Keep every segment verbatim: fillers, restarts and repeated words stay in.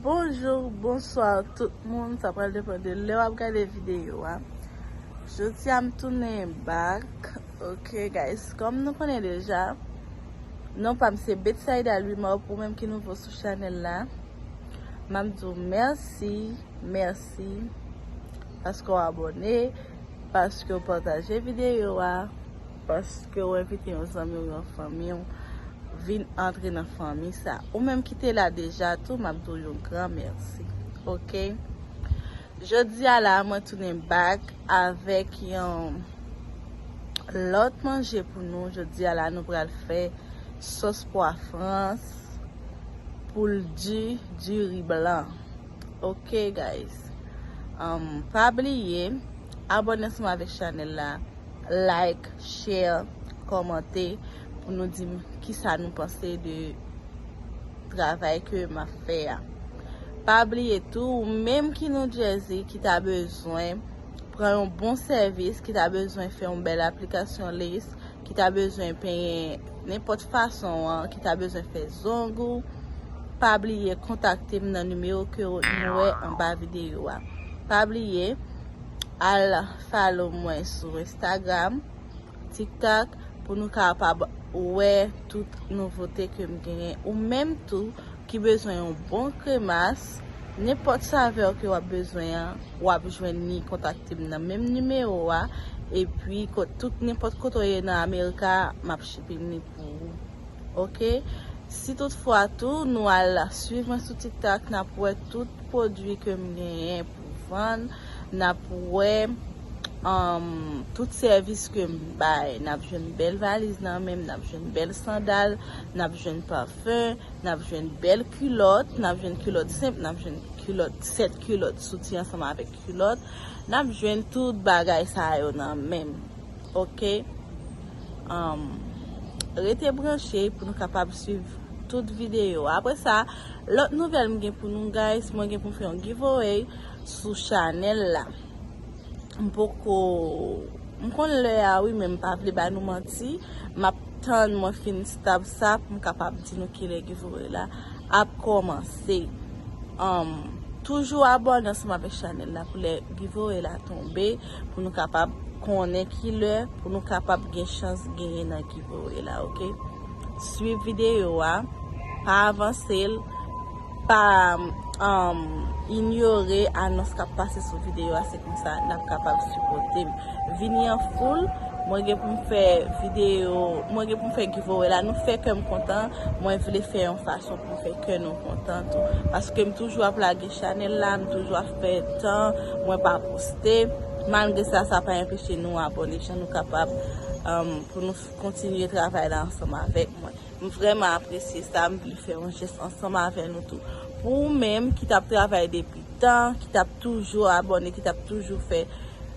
Bonjou, bonswa tout moun, sa pral depann de lè w ap gade videyo a. Jodi a m tounen back, ok guys, kòm nou konnen deja, non pa m se Betsaida Louis Maup, ou menm ki nouvo sou chanèl la, m ap di w mèsi, mèsi, paske w abòne, paske w pataje videyo a, paske w envite yon zanmi w, yon fanmi w vin antre nan fanmi sa. Ou menm ki te la deja tou, m ap di w yon gran mèsi. Ok? Jodi a la, mwen tounen back avèk yon lòt manje pou nou. Jodi a la, nou pral fè sòs pwa frans, poul di, diri blan. Ok, guys. Um, pa bliye, abòne ansanm avèk chanèl la, like, share, kòmante pou nou di m kisa nou panse de travay ke m ap fè a. Pa bliye tou, ou menm ki New Jersey, ki ta bezwen pran yon bon sèvis, ki ta bezwen fè yon bèl aplikasyon lease, ki ta bezwen penyen nenpòt fason an, ki ta bezwen fè zong ou, pa bliye kontakte m nan nimewo ke nou wè anba videyo a. Pa bliye, al follow mwen sou Instagram, TikTok, pou nou kapab wè tout nouvote ke m genyen. Ou menm tou ki bezwen yon bon kremas, nenpòt savè ke w ap bezwen an, w ap jwenn li, kontakte m nan menm nimewo a. Epi, kot, tout, nenpòt kote w ye nan Amerika, m ap shipping li pou ou. Ok? Si toutfwa tou, nou al swiv mwen sou TikTok, n ap wè tout pwodui ke m genyen pou vann, n ap wè, um, tout sèvis ke m bay. N ap jwenn bèl valiz nan men m, n ap jwenn bèl sandal, n ap jwenn pafen, n ap jwenn bèl kilòt, n ap jwenn kilòt senp, n ap jwenn kilòt, sèt kilòt, soutyen ansanm avèk kilòt. N ap jwenn tout bagay sa yo nan men m. Ok? Um, rete branche pou nou kapab swiv tout videyo. Apre sa, lòt nouvèl m gen pou nou, guys, mwen gen pou m fè yon giveaway sou chanèl la. M poko, m konn lè a wi, men m pa vle ba nou manti. M ap tann mwen fin stab sa pou m kapab di nou kilè giveaway la ap kòmanse. Um, toujou abòne ansanm avèk chanèl la pou lè giveaway la tonbe, pou nou kapab konnen kilè, pou nou kapab gen chans genyen nan giveaway la, ok? Swiv videyo a, pa avanse l, pa, um, inyore anons k ap pase sou videyo a, se konsa n ap kapab sipòte m. Vini an foul, mwen gen pou m fè videyo, mwen gen pou m fè giveaway la, nou fè kè m kontan, mwen vle fè yon fason pou m fè kè nou kontan tou. Paske m toujou ap lage chanèl la, m toujou ap fè tan, mwen pa poste. Malgre sa, sa pa enpeche nou abòne, jan nou kapab, um, pou nou kontinye travay la ansanm avèk mwen. M vrèman apresye sa, m vle fè yon jès ansanm avè nou tou. Pou ou menm ki t ap travay depi tan, ki t ap toujou abòne, ki t ap toujou fè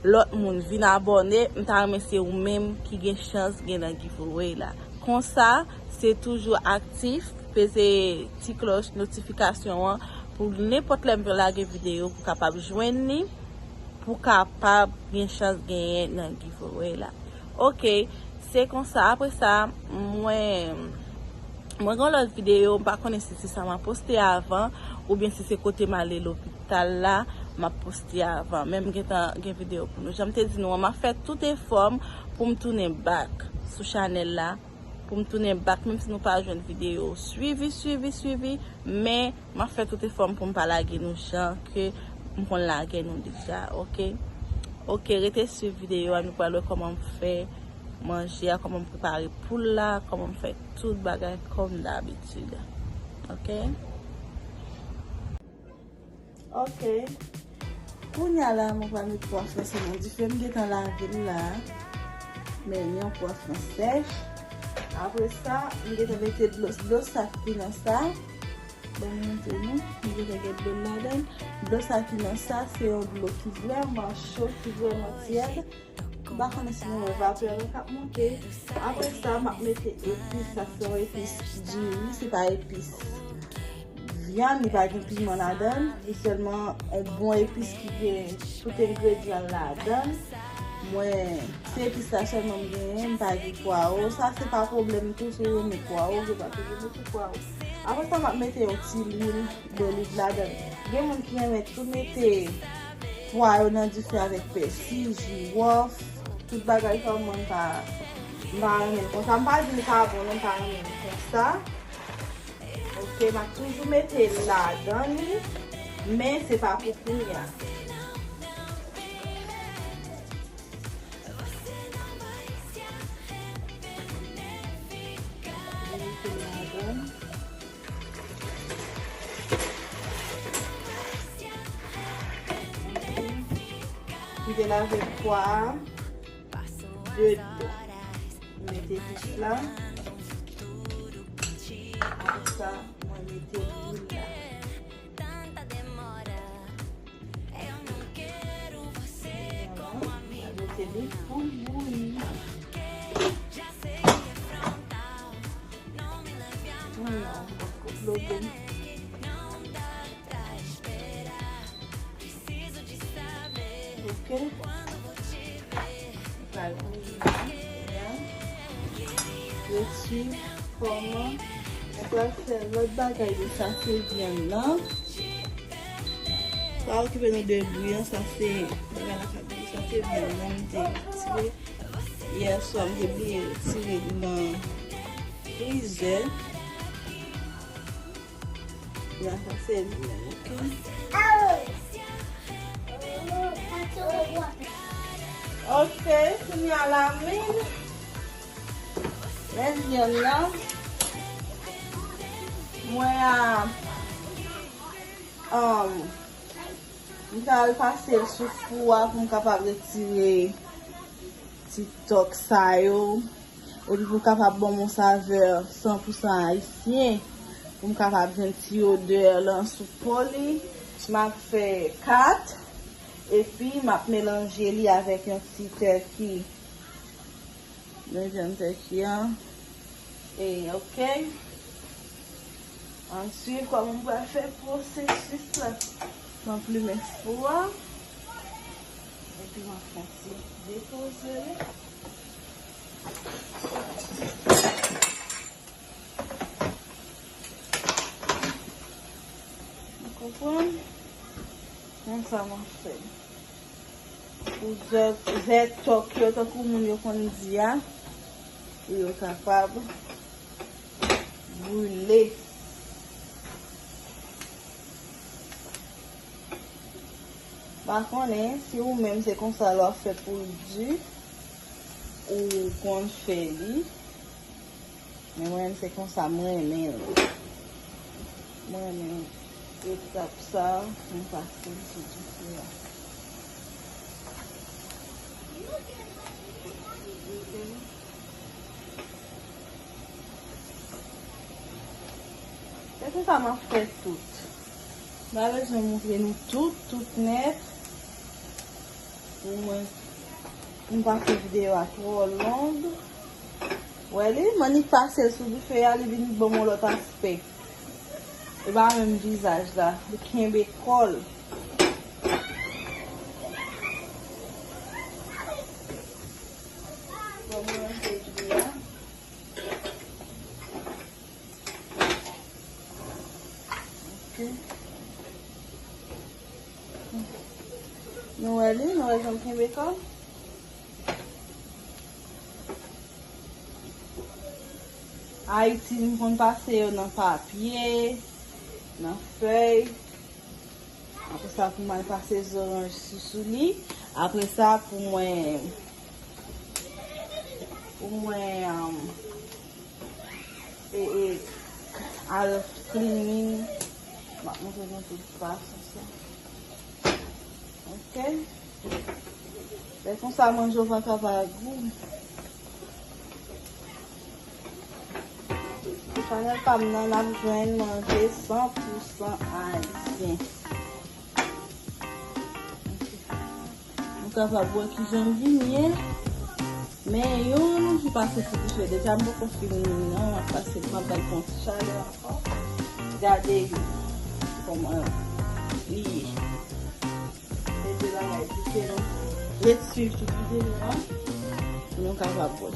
lòt moun vin abòne, m ta renmen se ou menm ki gen chans gen nan giveaway la. Konsa, se toujou aktif, peze ti klòch notifikasyon an pou nenpòt lè m lage videyo pou kapab jwenn li, pou kapab gen chans genyen nan giveaway la. Ok, se konsa. Apre sa, mwen, mwen gen lòt videyo, m pa konnen si se sa m ap poste avan, oubyen si se kote m ale lopital la, m ap poste avan. Men m gentan gen videyo pou nou. Jan m te di nou an, m ap fè tout efò m pou m tounen back sou chanèl la, pou m tounen back, menm si nou pa jwenn videyo. Swivi, swivi, swivi, men m ap fè tout efò m pou m pa lage nou jan ke m konn lage nou deja, ok? Ok, rete swiv videyo a, nou pral wè kòman m fè manje a, kòman m prepare poul la, kòman m fè tout bagay kòm dabitid. Ok? Ok. Kounye a la, mwen pral met pwa franse nan dife. M gentan lave l la. Men yon pwa franse. Apre sa, m gentan mete dlo, dlo sa k pi nan sa. Bon, m montre nou. M gentan gen dlo ladan l. Dlo sa ki nan sa, se yon dlo ki vrèman cho, ki vrèman tyèd. M pa konnen si nou wè vapè la k ap monte. Apre sa, m ap mete epis. Sa se yon epis diri, se pa epis vyann, li pa gen piman ladan l. Li sèlman yon bon epis ki gen tout engredyan l ladan l. Mwen, se epis la sèlman m genyen, m pa gen pwawo. Sa se pa pwoblèm tou, si w renmen pwawo, ou pa toujou mete pwawo. Apre sa, m ap mete yon ti lwil doliv ladan l. Gen moun ki renmen tou mete pwa yo nan dife avèk pèsi, jiwòf, tout bagay sa yo, mwen pa, m pa renmen l konsa. M pa di l pa bon, non, m pa renmen l konsa. Ok, m ap toujou mete l ladan li, men se pa pou kounye a. Mete ladan. Kite l avèk pwa a dedan. Mete pis la. Apre sa, mwen mete lwil la. Mete li pou l bouyi. Non, non, poko bloke m. Ok. Pral bouyi la. Yo swiv kòman. Mwen pral fè lòt bagay yo, sa se vyann nan. Pa okipe nou de bri an, sa se bagay la k ap bouyi, sa se vyann nan m te retire. Yè swa m te bliye retire li nan frizè. Ya, sa se li menm, ok? Ok, kounye a la men. Men vyann nan. Mwen a, um, m ta al pase l sou fou a pou m kapab retire ti tòk sa yo. Epi pou kapab ban m yon savè san pou san ayisyen, pou m kapab jwenn ti odè lan sou po li, m ap fè kat, epi m ap melanje li avèk yon ti tèki. Men vyann tèki an. E, ok. Ann swiv kòman m pral fè pwosesis la. M ap limen fou a. Epi m ap fè yon ti depoze li. Ou konprann? Konsa m ap fè. Pou zè, zè tòk yo, tankou moun yo konn di a, pou yo kapab brile. Pa konnen si ou menm se konsa l w ap fè pou l di, ou konn fè li. Men mwen menm se konsa m renmen l. Mwen renmen etap sa, mwen pase l sou dife a. Se konsa m ap fè tout. M pa bezwen montre nou tout, tout nèt. Pou mwen, m pa fè videyo a twò long. Wè li, m annik pase l sou dife a, li vin ban m yon lòt aspè. E pa menm vizaj la, li kenbe kò l. Bon, mwen fè diri a. Ok. Nou wè li, nou wè jan l kenbe kò l. Ayiti, m konn pase yo nan papye, nan fèy. Apre sa, pou mwen pase zoranj sou, sou li. Apre sa, pou mwen, pou mwen, um, e, e, al cleaning. M ap montre nou tout fason sa. Ok. Lè konsa, manje w pa ka pa gou. Sou chanèl pa m nan, n ap jwenn manje san pou san ayisyen. Ok. Nou kapab wè kijan l vin ye. Men youn ki pase sou dife. Deja m poko fini li non, m ap pase, m ap bay yon ti chalè ankò. Gade kòman li ye. Se de bagay diferan. Ret swiv tout videyo a pou nou kapab wè.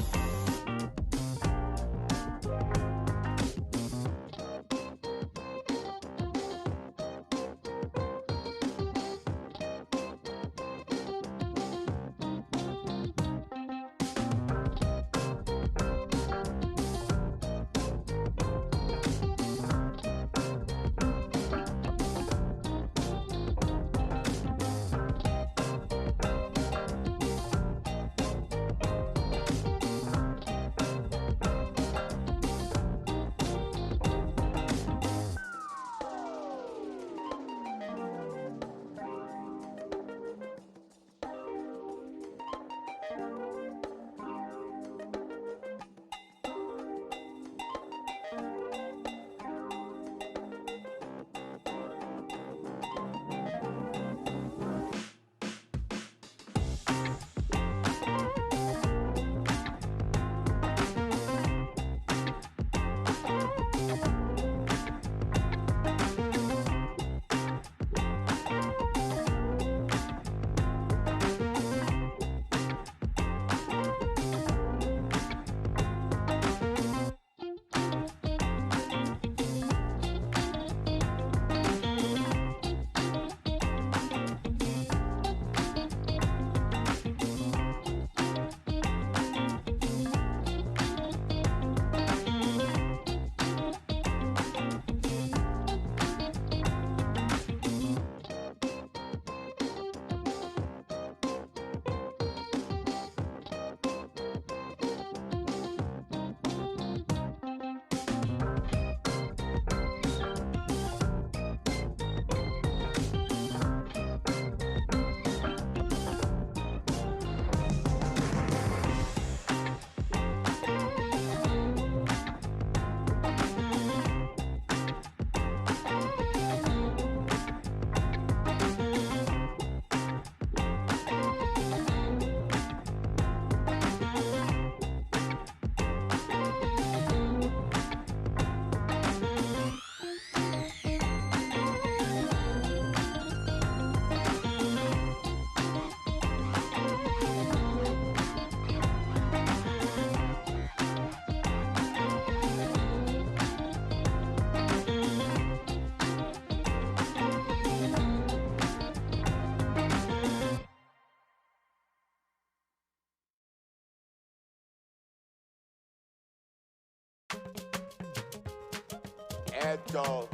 Eto,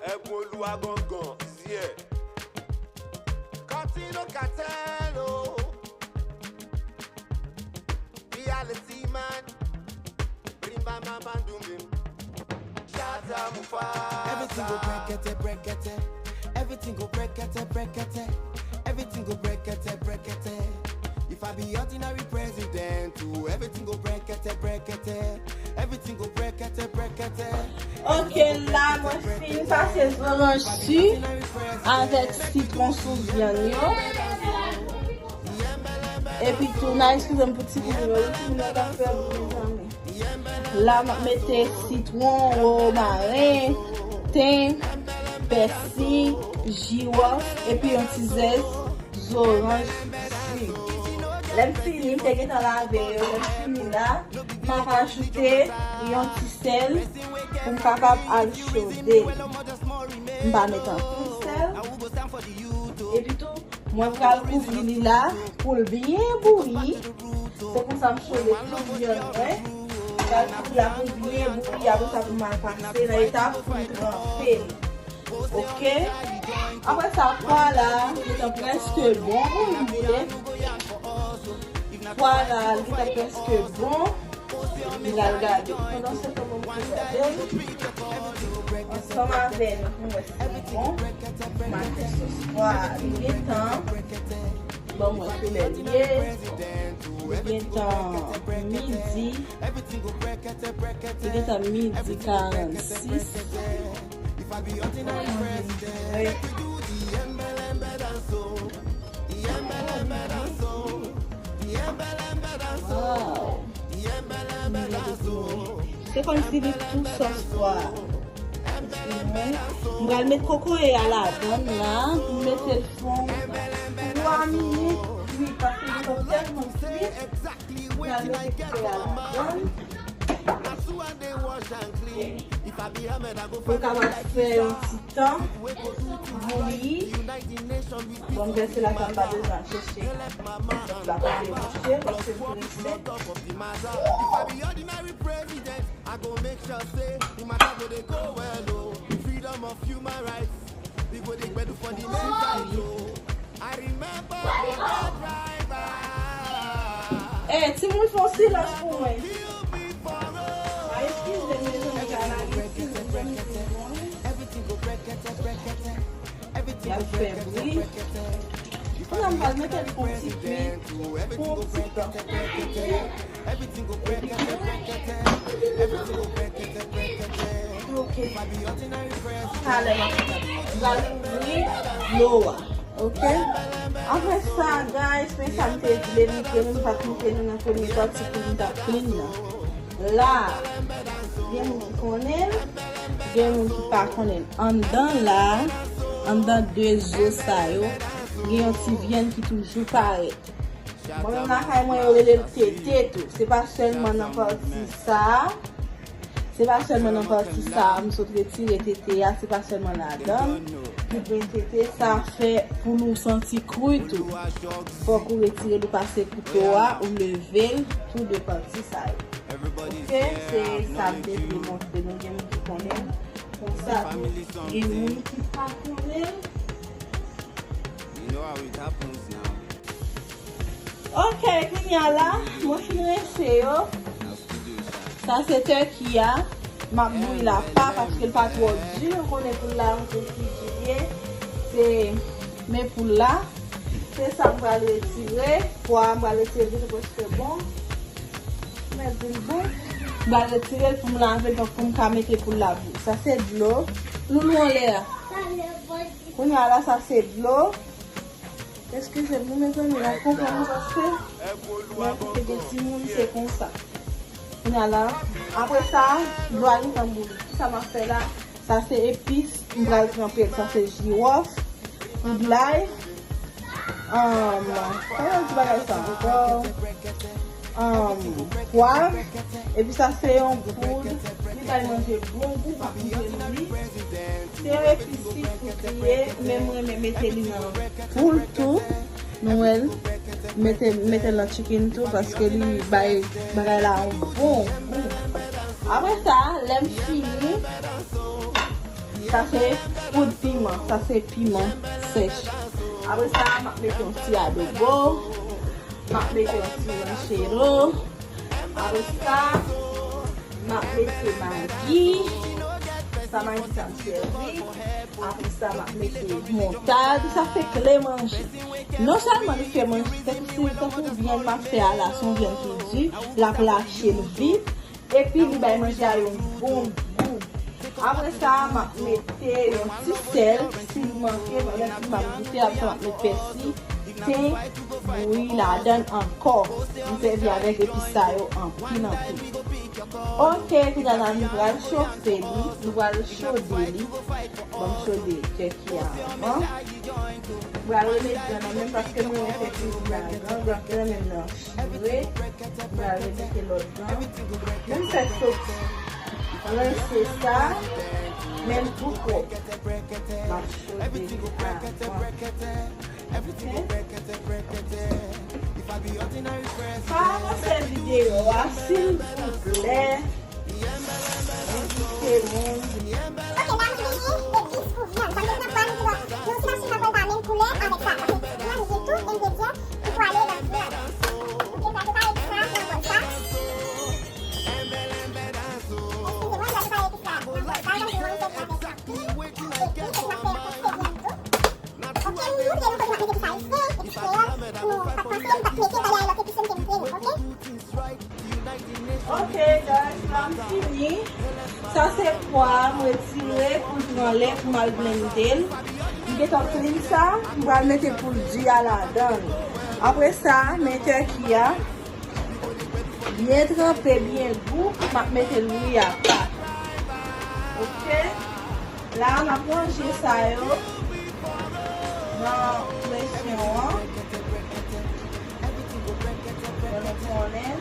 e gwo lwa gangan, yeah. Katino Katelo, Reality Man, Brimba Mama Dumim, Shata Mufasa. Everything go brekete, brekete. Everything go brekete, brekete. Everything go brekete, brekete. If I be ordinary president, oh, everything go brekete, brekete. Everything go brekete, brekete. Ok, la mwen fin pase zoranj si avèk sitwon sou vyann yo. Epi tou, n a eskize m pou timoun yo, wi, timoun yo ka fè bri, mezanmi. La, m ap mete sitwon, womaren, ten, pèsi, jiwòf, epi yon ti zès zoranj si. Lè m fini, m te gentan lave yo. Lè m fini la, m ap ajoute yon ti sèl pou m kapab al chode. M pa met anpil sèl. Epi tou, mwen pral kouvri li la pou l byen bouyi. Se konsa m chode tout vyann mwen. Pral kouvri la pou l byen bouyi, apre sa pou m al pase nan etap pou m tranpe l. Ok? Apre sa, pwa la, li gentan prèske bon, wi, m boule. Pwa la, li gentan prèske bon. M pral gade. Pandan se tan, mwen pral gade. Ansanm avè nou, pou mwen se bon. Maten soswa, li gentan. Ban mwen kilè li ye. Li gentan midi. Li gentan midi karannsis. Wow. Se kòmsi li tou sòs pwa. M pral met kokoye a ladann la. M mete l fon twa minit. Wi, paske li tèlman kuit. M pral mete kokoye a ladann. Pou l kapab fè yon ti tan bouyi. Bon, m vèse la, sa m pa bezwen al chèche. Sa m pa bezwen al chèche, paske m prese. Eh, timoun, fè yon silans pou mwen. A, eskize m, mezanmi, ka lage timoun, fè m silans. Y ap fè bri. Kounye a, m pral mete l pou ti kuit, pou yon ti tan. Ok. Talè m ap fè. M pral ouvri dlo a. Ok. Apre sa, guys, men sa m te di, m te, m pa t montre nou nan premye pati pou m t ap clean nan. La, gen moun ki konnen l, gen moun ki pa konnen l. Anndan la, anndan de zo sa yo, gen yon ti vyann ki toujou parèt. Mwen menm lakay mwen, yo rele l tete tou. Se pa sèlman nan pati sa a. Se pa sèlman nan pati sa a, m sot retire tete a, se pa sèlman ladan l. Ki gen tete, sa fè pou nou santi kri tou. Fòk ou retire l, ou pase kouto a, ou leve l, tou de pati sa yo. Ok, se sa m te vle montre nou, gen moun ki konnen l. Konsa tou, gen moun ki pa konnen l. You know how it happens now. Ok, kounye a la, mwen fin rense yo. Sa se turkey a. M ap bouyi l apa paske l pa twò di. Ou konnen poul la, yon poul ki di li ye. Se men poul la. Se sa m pral retire. Pwa a m pral retire l, li prèske bon. Mèt di l bon. M pral retire l pou m lave l, donk pou m ka mete poul la bouyi. Sa se dlo. Loulou anlè a. Kounye a la, sa se dlo. Eskize m, mezanmi, la konprann nou paske lè kote gen timoun, se konsa. Kounye a la, apre sa, dlo a gentan bouyi. Kisa m ap fè la? Sa se epis, m pral tranpe l. Sa se jiwòf, poud lay, um, kòman yo di bagay sa ankò? Um, pwav, epi sa se yon poud, li bay manje bon gou, m ap moute nou li. Se yon epis seafood li ye, men mwen renmen mete li nan poul tou. Nou wè l, mete, mete l nan chicken tou, paske li bay bagay la yon bon gou. Apre sa, lè m fini, Sa se poud piman, sa se piman sèch. Apre sa, m ap mete yon ti adobo, m ap mete yon ti ranchero. Apre sa, m ap mete magi. Sa magi sa m sèvi. Apre sa, m ap mete moutad. Sa se kle manje. Non sèlman li fè manje, tankou si, tankou vyann m ap fè a la, se yon vyann ki di, l ap lache l vit. Epi li bay manje a yon bon gou. Apre sa, m ap mete yon ti sèl, si l manke, pandan ti m ap goute, apre sa, m ap mete pèsi, ten, bouyi ladan l ankò. M sèvi avèk epis sa yo anpil, anpil. Oke, kounye a la, nou pral chofe li, nou pral chode li. Ban m chode tèki a anvan. M pral remete dan nan menm paske mwen renmen fè kuizin a gran, gran, gran menm nan. Vre, m pral remete lòt dan. Menm fè soti. Rense sa, men l tou pwòp. M ap chode li avan. Oke? Pa avanse videyo a, silvouplè. Envite moun. Ok, la m vini, epis pou vyann. Sa vle di nan pwa nou, nou ti machin nan pral ba menm koulè avèk sa. Paske nou vle tout engredyan ki pwale nan vyann. Ok, m pral prepare epis la nan bòl sa. Eskize mwen, m pral prepare epis la nan bòl sa. Jan m di w, mwen m sèvi avèk anpil epis, epi m ap fè yon ti vyann tou. Ok, m montre nou kote m ap mete epis ayisyen, epis kreyòl, pou nou pa panse m t ap mete bagay lòt epis yo m te montre nou, ok? Ok, guys, la m fini. Sa se pwa a, m retire poud anlè pou m al blende l. M gentan clean sa, m pral mete poud di a ladan l. Apre sa, men tèki a. Byen tranpe, byen gou, m ap mete lwi apa. Ok? La, m ap ranje sa yo nan presyon an. Pou nou konnen.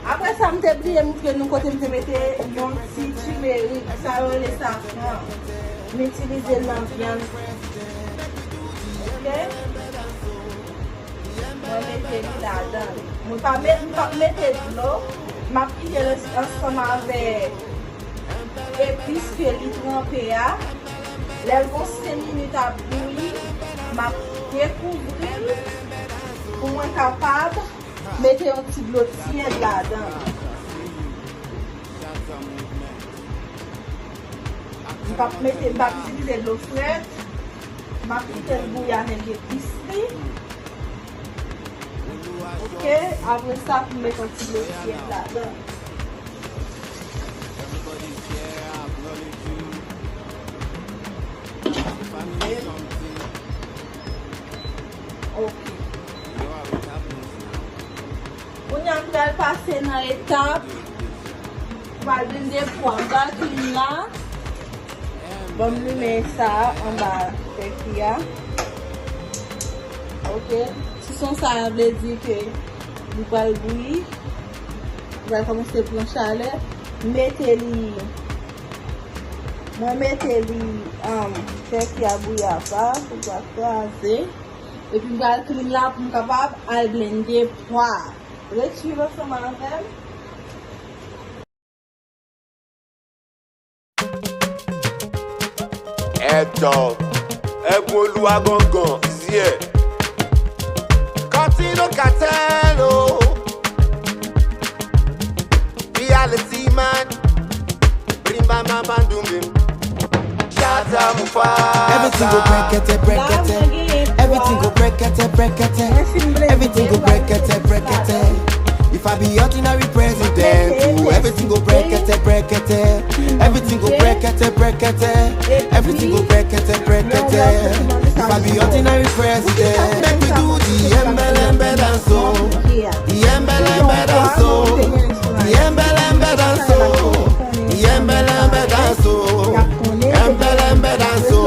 Apre sa, m te bliye moutre nou kote m te mete yon ti timerik, sa yo rele safran. M itilize l nan vyann. Ok? Mwen mete li ladan. Mwen pa met, m p ap mete dlo. M ap kite l ansanm avèk epis ke li tranpe a. Lè l gon senk minit ap bouyi, m ap dekouvri l pou mwen kapab mete yon ti dlo tyèd ladan. M p ap mete, m p ap itilize dlo frèt. M ap kite l bouyi avèk epis li. Ok, apre sa, pou m mete yon ti dlo tyèd ladan. Ok. Kounye a m pral pase nan etap, m pral blende pwa m pral clean la. Ban m limen sa anba tèki a. Ok. Sison sa a vle di ke li pral bouyi. Li pral kòmanse pran chalè. Mete li. Mwen mete li, um, tèki a bouyi apa pou l pa kraze. Epi m pral clean la pou m kapab al blende pwa. Ret swiv ansanm avè m. Eto, e gwo lou a gongon, zye. Kòtino katèlo. Reality man. Brimba mama doumim. Shut up, moufa. Everything go brekete, brekete. Everything go brekete, brekete. Everything go brekete, brekete. If I be ordinary president, ooh, everything go brekete, brekete. Everything go brekete, brekete. Everything go brekete, brekete. If I be ordinary president, make we do the embelembe dance o. The embelembe dance o. The embelembe dance o. The embelembe dance o. Embelembe dance o.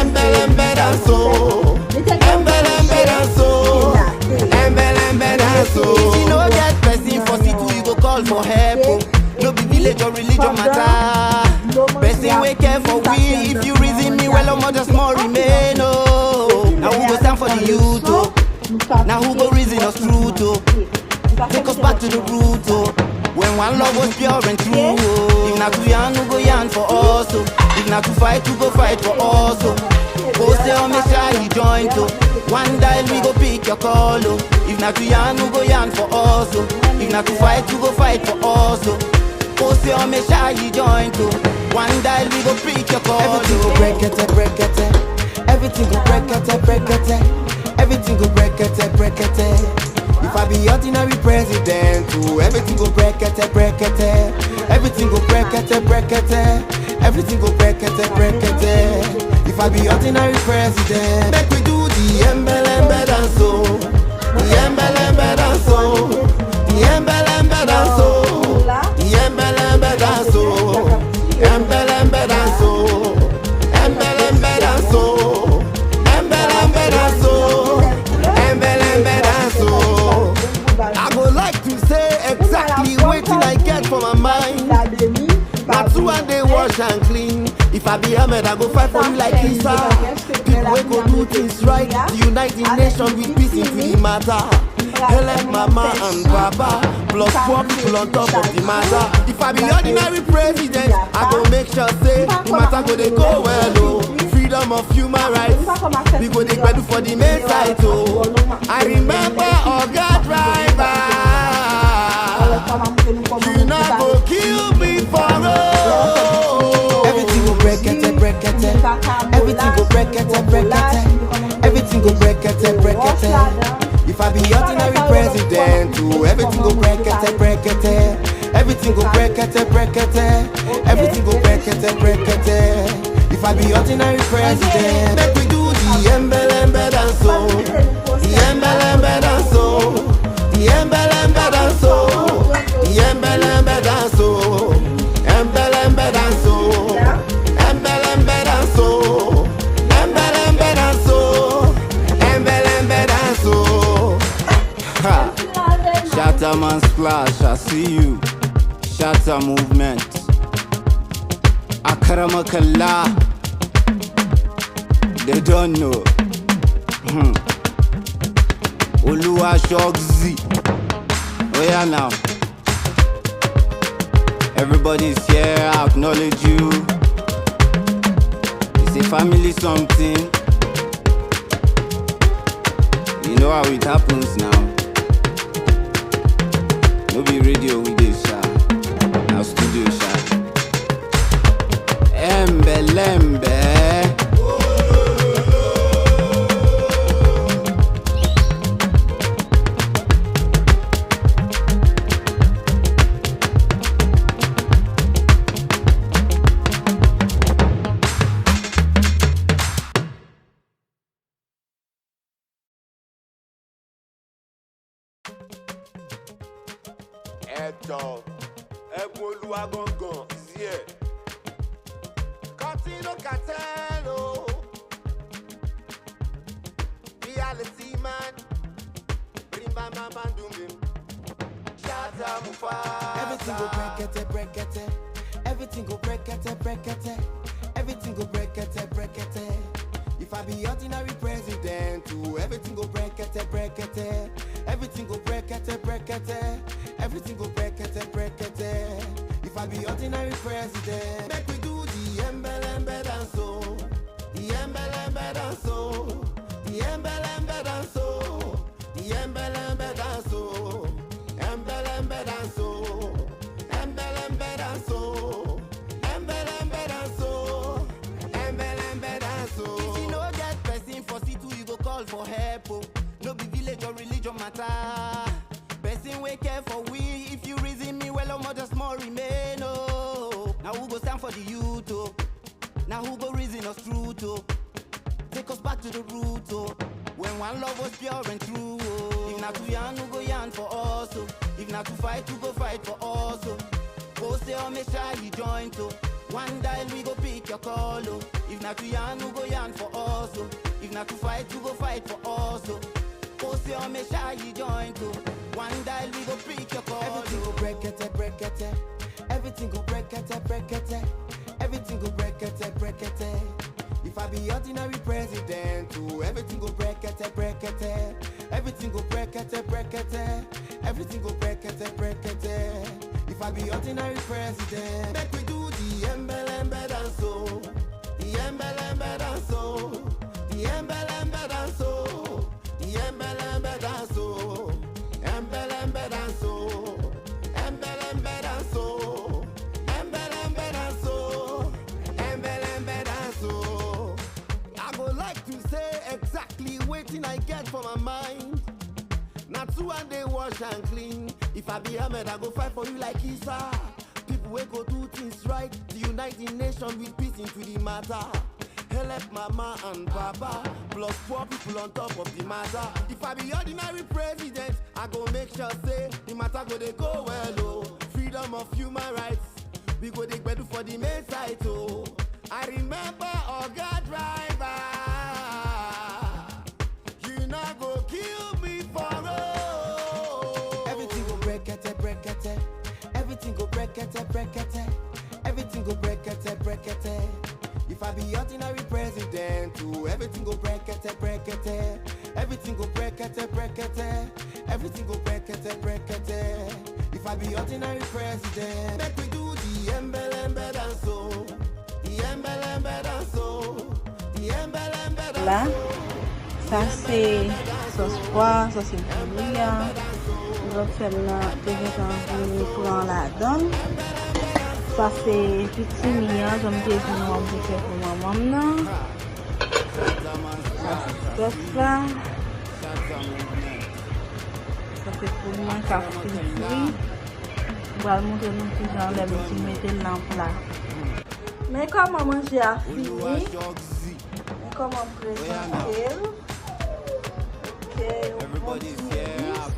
Embelembe dance o. Embelembe dance o. Embelembe dance o. If you no get person for city, you go call for help o. No be village or religion matter. Person wey care for we, if you reason me well, omo, just more remain o. Na who go stand for the youth o? Na who go reason us truth o? Take us back to the root, oh. When one love was pure and true, oh. If not to yarn, we go yarn for us, oh. If not to fight, we go fight for us, oh. Post your message, join to. One dial, we go pick your call, oh. If not to yarn, we go yarn for us, oh. If not to fight, we go fight for us, oh. Post your message, join to. One dial, we go pick your call, oh. Everything go break it, break it. Everything go break it, break it. Everything go break it, break it. If I be ordinary president, oh, everything go break it, break it. Everything go break it, break it. Everything go break it, break it. If I be ordinary president, make we do the embelembe dance, oh. The embelembe dance, oh. The embelembe dance, oh. The embelembe dance, oh. Embelembe dance, oh. Embelembe dance, oh. Embelembe dance, oh. Embelembe dance, oh. I go like to say exactly wetin I get for my mind. Na true I dey wash and clean. If I be Ahmed, I go fight for you like Isa. People wey go do things right, to unite the nation with peace into the matter. Help mama and papa, plus poor people on top of the matter. If I be ordinary president, I go make sure say the matter go dey go well, oh. Freedom of human rights, we go dey gbedu for the main site, oh. I remember Oga Driver, you not go kill me for road. Everything go break it, break it. Everything go break it, break it. Everything go break it, break it. If I be ordinary president, oh, everything go break it, break it. Everything go break it, break it. Everything go break it, break it. If I be ordinary president, make we do the embelembe dance, oh. The embelembe dance, oh. The embelembe dance, oh. The embelembe dance, oh. Embelembe dance, oh. Embelembe dance, oh. Embelembe dance, oh. Embelembe dance, oh. Ha! Shatta Man Splash, I see you. Shatta Movement. Akramakala. They don't know. Hmm. Oluwa Shoxy. Oh yeah now. Everybody's here, I acknowledge you. It's a family something. You know how it happens now. No be radio we dey sha. Na studio sha. Embelembe. Eto, e gwo lwa gangan, zye. Kantino Katelo. Reality man. Brimba mama dum bim. Shatta Mufasa. Everything go break it, break it. Everything go break it, break it. Everything go break it, break it. If I be ordinary president, oh, everything go break it, break it. Everything go break it, break it. Everything go break it, break it. If I be ordinary president, make we do the embelembe dance, oh. The embelembe dance, oh. The embelembe dance, oh. The embelembe dance, oh. Embelembe dance, oh. Embelembe dance, oh. Embelembe dance, oh. Embelembe dance, oh. If you no get person for see to, you go call for help, oh. No be village or religion matter. Person wey care for we, if you reason me well, omo, just more remain, oh. Now who go stand for the youth, oh? Now who go reason us truth, oh? Take us back to the root, oh. When one love was pure and true, oh. If not to yarn, who go yarn for us, oh? If not to fight, who go fight for us, oh? Post your message, join to. One dial, we go pick your call, oh. If not to yarn, who go yarn for us, oh? If not to fight, who go fight for us, oh? Post your message, join to. One dial, we go pick your call, oh. Everything go break it, break it. Everything go break it, break it. Everything go break it, break it. If I be ordinary president, oh, everything go brekete, brekete. Everything go brekete, brekete. Everything go brekete, brekete. If I be ordinary president, make we do the embelembe dance, oh. The embelembe dance, oh. The embelembe dance, oh. The embelembe dance, oh. Embelembe dance, oh. Embelembe dance, oh. Embelembe dance, oh. Embelembe dance, oh. I go like to say exactly wetin I get for my mind. Na true I dey wash and clean. If I be Ahmed, I go fight for you like Isa. People wey go do things right, the uniting nation with peace into the matter. Help mama and papa, plus poor people on top of the matter. If I be ordinary president, I go make sure say the matter go dey go well, oh. Freedom of human rights, we go dey gbedu for the main site, oh. I remember Oga Driver. You not go kill me for road. Everything go brekete, brekete. Everything go brekete, brekete. Everything go brekete, brekete. If I be ordinary president, oh, everything go brekete, brekete. Everything go brekete, brekete. Everything go brekete, brekete. If I be ordinary president, make we do the embelembe dance, oh. The embelembe dance, oh. The embelembe dance, oh. La, sa se sòs pwa, sa se pouri a. Lòt fèm nan te gentan vin pran ladan l. Sa se pitimi an, jan m te di nou an, m te fè pou manman m nan. Sa se sòs la. Sa se poul mwen k ap fin fri. M pral montre nou kijan lè m fin mete l nan pla. Men kòman manje a fini. Men kòman m prezante l. Ok, yon bon ti ri,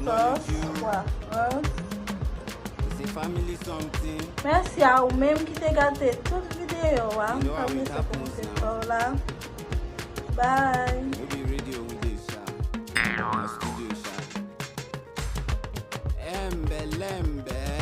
sòs, pwa frans. Mèsi a ou menm ki te gade tout videyo a. M pa bliye fè kòmantè pa w la. Bye. Embelembe.